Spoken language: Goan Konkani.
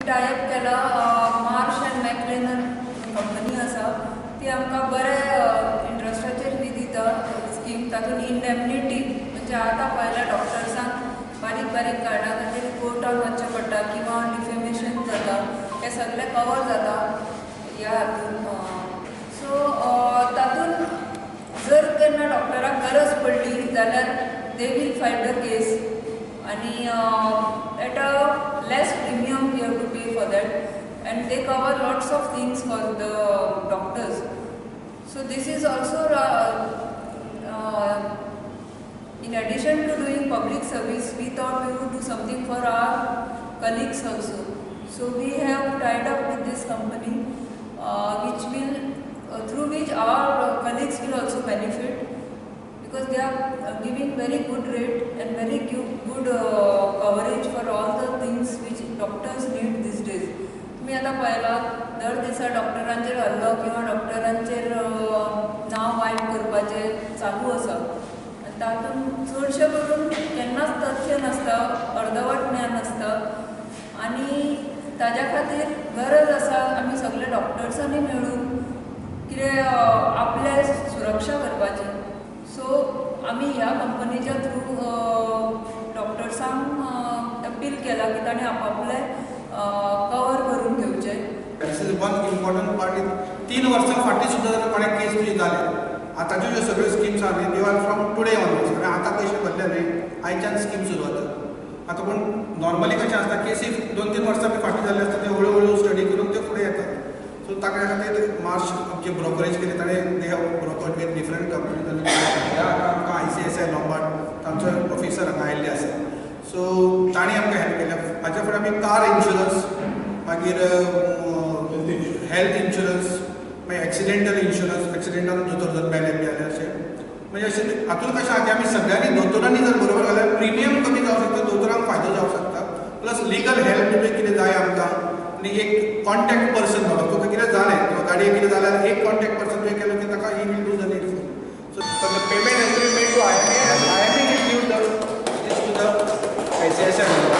टायप केला मार्श अँड मॅकलेनन कंपनी आसा, ती आमकां बरे इंट्रस्टाचेर बी दिता स्कीम. तातूंत इंडेमनिटी म्हणजे आतां पळयल्यार डॉक्टर्सांक बारीक बारीक कारणां खातीर कोर्टान वचचें पडटा किंवा डिफेमेशन जाता, हें सगळें कवर जाता ह्या हातून. सो तातूंत जर केन्ना डॉक्टराक गरज पडली जाल्यार they will fight the case आनी at a less premium we have to pay for that, and they cover lots of things for the doctors. So this is also in addition to doing public service, we thought we would do something for our colleagues also. So we have tied up with this company, which will through which our colleagues will also benefit, because they are giving very good rate and very good coverage for all the things which doctors need these days. तुम्ही आता पळयला दर दिसा डॉक्टरांचेर हल्लो किंवा डॉक्टरांचेर नांव वायट करपाचें चालू आसा आनी तातूंत चडशें करून केन्नाच तथ्य नासता, अर्दवट ज्ञान आसता आनी ताज्या खातीर गरज आसा आमी सगळे डॉक्टर्सांनी मेळून कितें आपले सुरक्षा करपाची. सो आमी ह्या कंपनीच्या थ्रू डॉक्टर्सांक अपील केला की ताणें आपापले कवर करून घेवचें. This is one important part. 3 वर्सां फाटीं सुद्दां जर कोणें केस तुजी जाली, आतांच्यो ज्यो सगळ्यो स्किम्स आहा न्ही, they are from today onwards. आनी आतां पयशे भरले न्ही, आयच्यान स्कीम सुरू जाता. आतां पूण नॉर्मली कशें आसता, केसी 2-3 वर्सां बी फाटीं जाल्ले आसता, ते हळू हळू स्टडी करून ते फुडें येतात. सो ताका खातीर मार्श आमचे ब्रोकरेज केली, ताणें they have brokered with different companies. आनी आतां आमकां ICICI Lombard तांचो ऑफिसर हांगा आयिल्ले आसा, सो तांणी आमकां हेल्प केल्या. हाच्या फुडें आमी कार इन्शुरन्स, मागीर हेल्थ इन्शुरन्स, मागीर एक्सिडेंटल इन्शुरन्स, एक्सिडेंटान दोतोर जर मेले बी जाल्यार अशें, म्हणजे अशें हातूंत कशें आहा की आमी सगळ्यांनी दोतोरांनी जर बरोबर घाल्यार प्रिमियम कमी जावंक शकता, दोतोरांक फायदो जावंक शकता, प्लस लिगल हेल्प बी कितें जाय आमकां आनी एक कॉन्टॅक्ट पर्सन बाबा तुका कितें जालें किंवा गाडयेक कितें जालें जाल्यार एक कॉन्टॅक्ट पर्सन तुवें केलो की ताका he will do the needful. So the payment has to be made to IMA and IMA will give the this to the ICICI.